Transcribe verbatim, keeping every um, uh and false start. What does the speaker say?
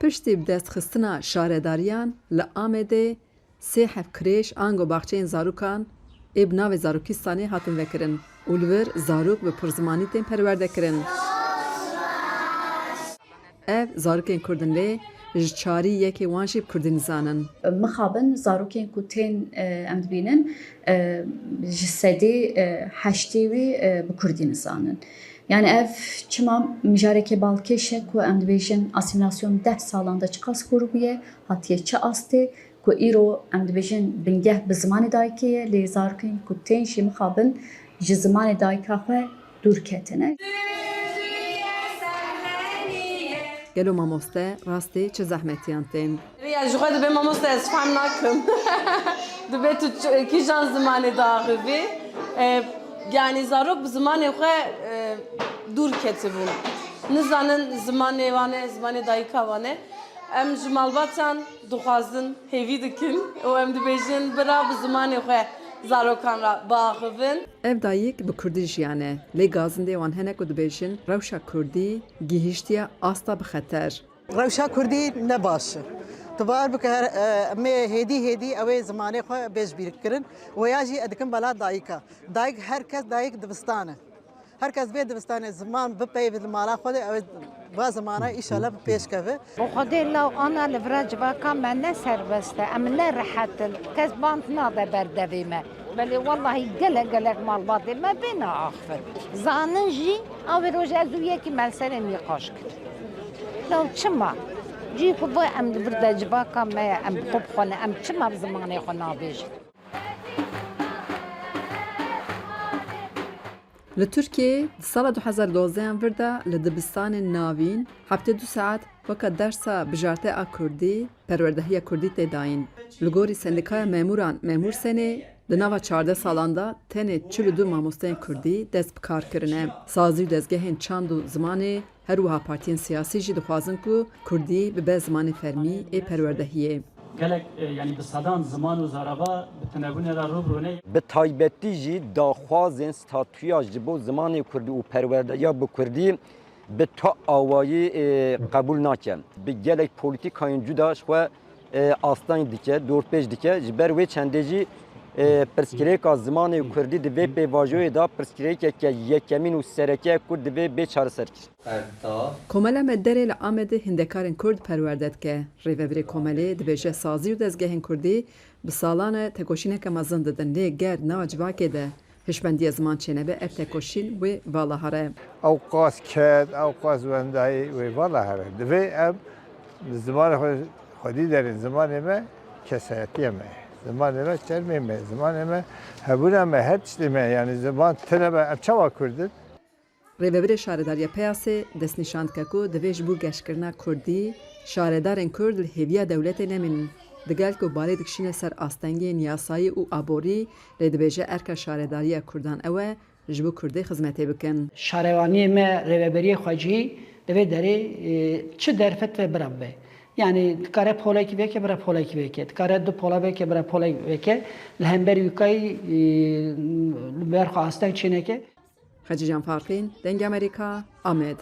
Piştî bi dest xistina şaredariyan li Amedê sê heb krêj ango baxçeyên zarokan ê bi navê Zarokîstanê hatin vekirin û li vir zarok bi pirzimanî tên perwerdekirin. Ev zarokên Kurd in lê ji çarî yekê wan jî bi Kurdî nizanin. Mixabin zarokên ku tên, e, em dibînin, e, ji sedî, e, heştê wî, e, bi Kurdî nizanin. Yani ev çima mijareke balkêş e ku em dibêjin asîmîlasyon deh salan de çiqas kûr bûye, hatiye çi astê, ku îro em dibêjin bingeh bi zimanê dayikê ye, lê zarokên ku tên jî mixabin ji zimanê dayika xwe dûr ketine. Gelo mamoste rastê çi zehmetiyan tên? Ya ji xwe dibe mamoste ez fehm nakim. Dibe tu çi- kîjan zimanê diaxivî. E, yani zarok bi zimanê xwe, e, dûr ketibûn. Nizanin zimanê wan e, zimanê dayika wan e. Em ji malbatan dixwazin, hêvî dikin û em dibêjin bira bi zimanê xwe zarokan re biaxivin. Ev dayik bi Kurdî jiyane, lê gazindê wan hene ku dibêjin rewşa Kurdî gihîştiye asta bi xeter. Rewşa Kurdî ne baş e. Tu bawer bike her, e, em ê hêdî hêdî ew ê zimanê xwe bê ji bîr kirin. Weya jî ez dikim bela dayika. Dayik her kes dayik dibistan e. Her kes vê dibistanê ziman bipeyivî li mala xwe de, ew ê va zimana îşallah bi pêş keve. Bi Xwedê law ana li vira civaka me ne serbest e, em ne rehet in. Kes band nade ber devê me. Belê wellahî gelek gelek malbatê me bêne axivin. Zanin jî, a wê rojê ez û yekî me li serê nîqaş kir. Law çima? Cî ku va em li vir de civaka me ye, em bi xwe bi xwe ne, em çima bi zimanê xwe nabêjin? Li Tirkiyeyê di sala du hezar dozdeh an vir de li dibistanên navîn heftê du saet weke dersa bijarte a kurdî, perwerdehiya kurdî tê dayîn. Li gorî Sendîkaya Memûran Memûrsenê, di nava çardeh salan de tenê çil û du mamosteyên kurdî dest bi kar kirine. Sazî û dezgehên çand û zimanê, her wiha partiyên siyasî jî dixwazin ku kurdî bibe zimanê fermî ê perwerdehiyê. Gelek, e, yani bi sedan ziman û zarava bi tunebûnê re rû bi rû ne. Bi taybetî jî daxwazên statûya ji bo zimanê kurdî û perwerdeya bi kurdî bi tu awayî, e, qebûl nake. Bi gelek polîtîkayên cuda ji xwe, e, asteng dike, dorpêç dike. Ji ber wê çendê jî, e, pirsgirêka zimanê kurdî di vê pêvajoyê de pirsgirêkeke yekemîn û sereke ye ku divê bê çareserkirî. Komela Me Derê li Amedê hindekarên Kurd perwerde dike. Rêvebirê Komelê dibêje sazî û dezgehên Kurdî bi salan e tekoşîneke mezin didin, lê ger di nava civakê de hişmendiya ziman çênebe, ev tekoşîn wê vala here. Ew qas ked, ew qas wendayî wê vala here. Divê em zimanê xwe xwedî derin, zimanê me kesayetiya me, zimanê me çermê me, zimanê me hebûna me, her tiştê me, yani ziman tune be, em çawa Kurd in? Rêvebirê Şaredariya Peyasê destnîşan dike ku divê ji bo geşkirina kurdî, şaredarên kurd li hêviya dewletê nemînin. Digel ku balê dikişîne ser astengiyên yasayî û aborî, lê dibêje erka şaredariya kurdan ew e, ji bo kurdê xizmetê bikin. Şarewaniyê me, rêveberiyê xwe jî di vê derê, e, çi derfet ve bira bibe. Yani dikare polekî veke, bira polekî veke. Dikare du pola veke, bira polekî veke. Li hember wî kayî, e, li ber xwe asteng çêneke. Xecîcan Farqîn, Dengê Amerîka, Amed.